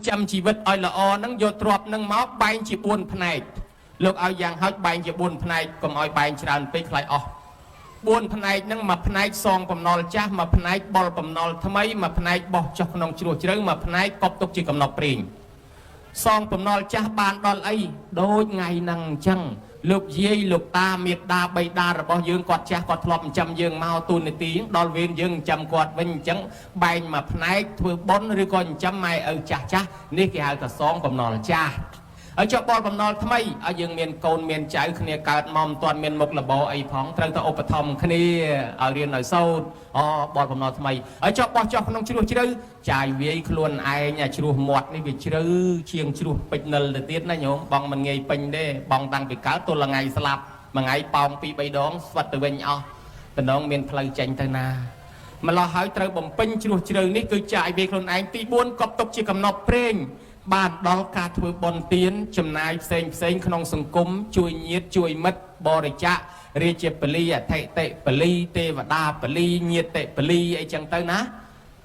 ចាំជីវិតឲ្យល្អហ្នឹងយកទ្រព្យហ្នឹងមកបែងជា4ផ្នែកលោកឲ្យយ៉ាងហោចបែងជា4ផ្នែកកុំឲ្យបែងច្រើនពេកខ្លាចអស់4ផ្នែកហ្នឹងមួយផ្នែកសងបំណុលចាស់មួយផ្នែកបុលបំណុលថ្មីមួយផ្នែកបោះចុះក្នុងជ្រោះជ្រៅមួយផ្នែកកប់ទុកជាកំណប់ព្រីងសងបំណុលចាស់បានដល់អីដូចថ្ងៃហ្នឹងអញ្ចឹងលោកយាយលោកតាមេដាបៃតារបស់យើងគាត់ចាស់គាត់ធ្លាប់ចិញ្ចឹមយើងមកទូនាទីដល់វេនយើងចិញ្ចឹមគាត់វិញអញ្ចឹងបែងមួយផ្នែកធ្វើបុណ្យឬក៏ចិញ្ចឹមម៉ែឪចាស់ចាស់នេះគេហៅថាសងបំណុលចាស់ហើយចុះបលបំណុលថ្មីឲ្យយើងមានកូនមានចៅគ្នាកើតមកមិនទាន់មានមុខរបរអីផងត្រូវតែឧបត្ថម្ភគ្នាឲ្យរៀនឲ្យសូត្រអូបលបំណុលថ្មីហើយចុះបោះចុះក្នុងជ្រោះជ្រៅចាយវាយខ្លួនឯងអាជ្រោះមាត់នេះវាជ្រៅជាងជ្រោះពេជ្រនិលទៅទៀតណាញោមបងមិនងាយពេញទេបងតាំងពីកើតទល់ថ្ងៃស្លាប់មួយថ្ងៃប៉ោងពីរបីដងស្វិតទៅវិញអស់តំណងមានផ្លូវចេញទៅណាម្លោះហើយត្រូវបំពេញជ្រោះជ្រៅនេះគឺចាយវាយខ្លួនឯងទី4កប់ទុកជាកំណប់ព្រេងបានដល់ការធ្វើបុណ្យទានចំណាយផ្សេងផ្សេងក្នុងសង្គមជួយញាតិជួយមិត្តបរិច្ចាគរាជាពលីអធិតិពលីទេវតាពលីញាតិពលីអីចឹងទៅណា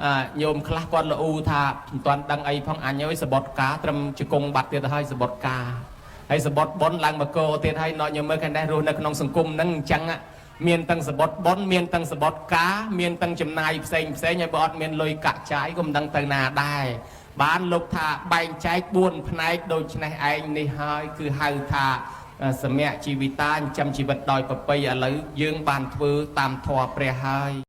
អាញោមខ្លះគាត់ល្អូថាមិនទាន់ដឹងអីផងអញអើយសបុតការត្រឹមជង្គង់បាត់ទៀតទៅហើយសបុតការហើយសបុតបុណ្យឡើងមកកទៀតហើយណោះញោមមើលខាងនេះរស់នៅក្នុងសង្គមហ្នឹងអញ្ចឹងមានទាំងសបុតបុណ្យមានទាំងសបុតការមានទាំងចំណាយផ្សេងផ្សេងហើយបើអត់មានលុយកាក់ចាយក៏មិនដឹងទៅណាដែរបានលោកថាបែងចែក4ផ្នែកដូច្នេះឯងនេះហើយគឺហៅថាសមៈជីវិតាចិញ្ចឹមជីវិតដោយប្រពៃឥឡូវយើងបានធ្វើតាមធម៌ព្រះហើយ។